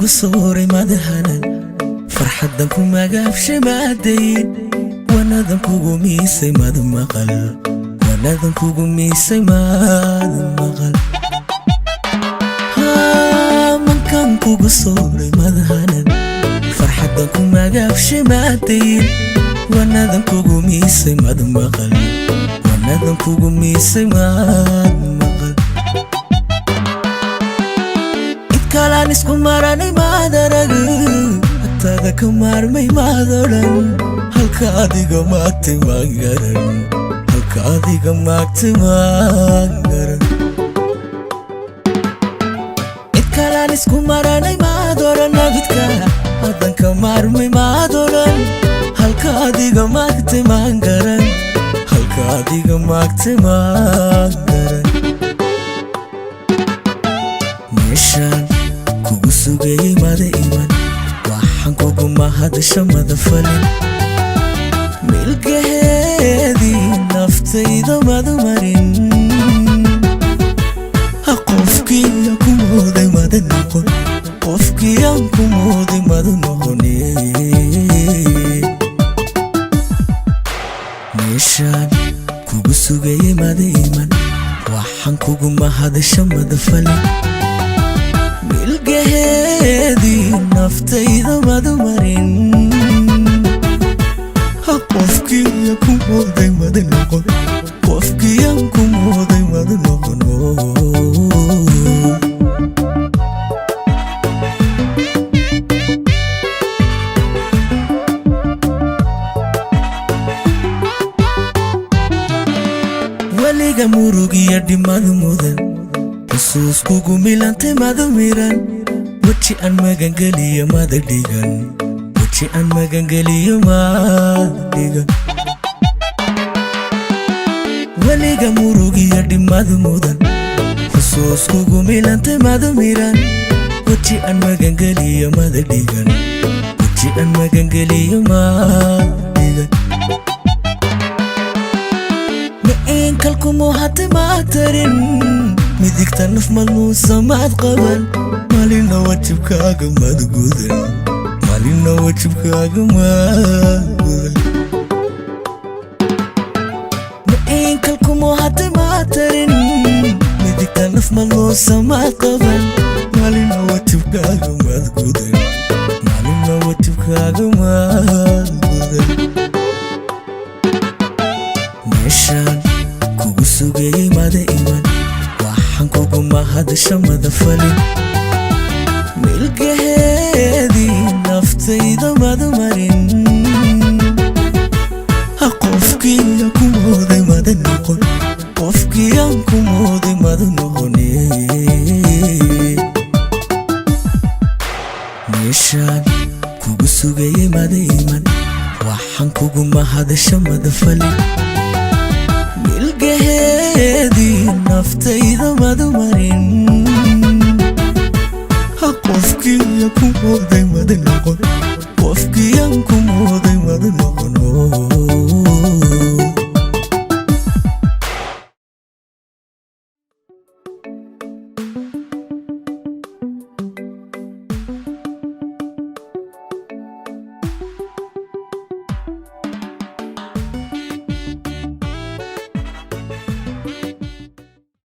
Kugu sooray madahanan, farxaddan ku magaabshay maadayn, wanadan kugu miisay mad maqal, wanadan kugu miisay mad maqal. Mankan kugu sooray madahanan, farxaddan ku magaabshay maadayn, wanadan kugu miisay mad maqal, wanadan kugu miisay mad maqal. Kalaan isku maranay maad arag, hataada ka maarmay maad odhan, halka adiga maagtay maan garan, halka adiga maagtay maan garan. Cid kalaan isku maranay maad odhan, abidka hadan ka maarmay maad odhan, halka adiga maagtay maan garan, halka adiga maagtay maan garan. Meeshaan kugu sugayey mada iman, waxaan kugu mahadasha mada falin, milgaheedii naftayda mada marin, qofkiiyan ku mooday mada noqon, qofkiiyan ku mooday mada noqone. Meeshaan kugu sugayey mada iman, waxaan kugu mahadasha mada falin, milgaheedii naftayda mada marin, qofkiiya ku mooday mada noqon, qofkiiyan ku mooday mada noqon. Weliga murugiya dhimada mudan, xusuus kugu milantay mada miran, weji aan magangeliyo mada dhigan, weji aan magangeliyo mada dhigan. Weliga murugiya dhimada mudan, xusuus kugu milantay mada miran, weji aan magangeliyo mada dhigan, weji aan magangeliyo mada dhigan. Kalkumuhatay maad tarin, midigta naf madnuusa maad qaban, maalina wajibkaaga mad gudan, maalina wajibkaaga maad gudan. Kalkumuhatay maad tarin, midigta naf madnuusa maad qaban, maalina wajibkaaga mad gudan, maalina wajibkaaga maad gudan. Meeshaan kugu sugayey mada iman, waxaan kugu mahadasha mada falin, milgaheedii naftayda mada marin, qofkiiya ku mooday mada noqon, qofkiiyan ku mooday mada noqone. Meeshaan kugu sugayey mada iman, waxaan kugu mahadasha mada falin, milgaheedii naftayda mada marin, qofkiiya ku mooday mada noqon, qofkiiyan ku mooday mada noqon.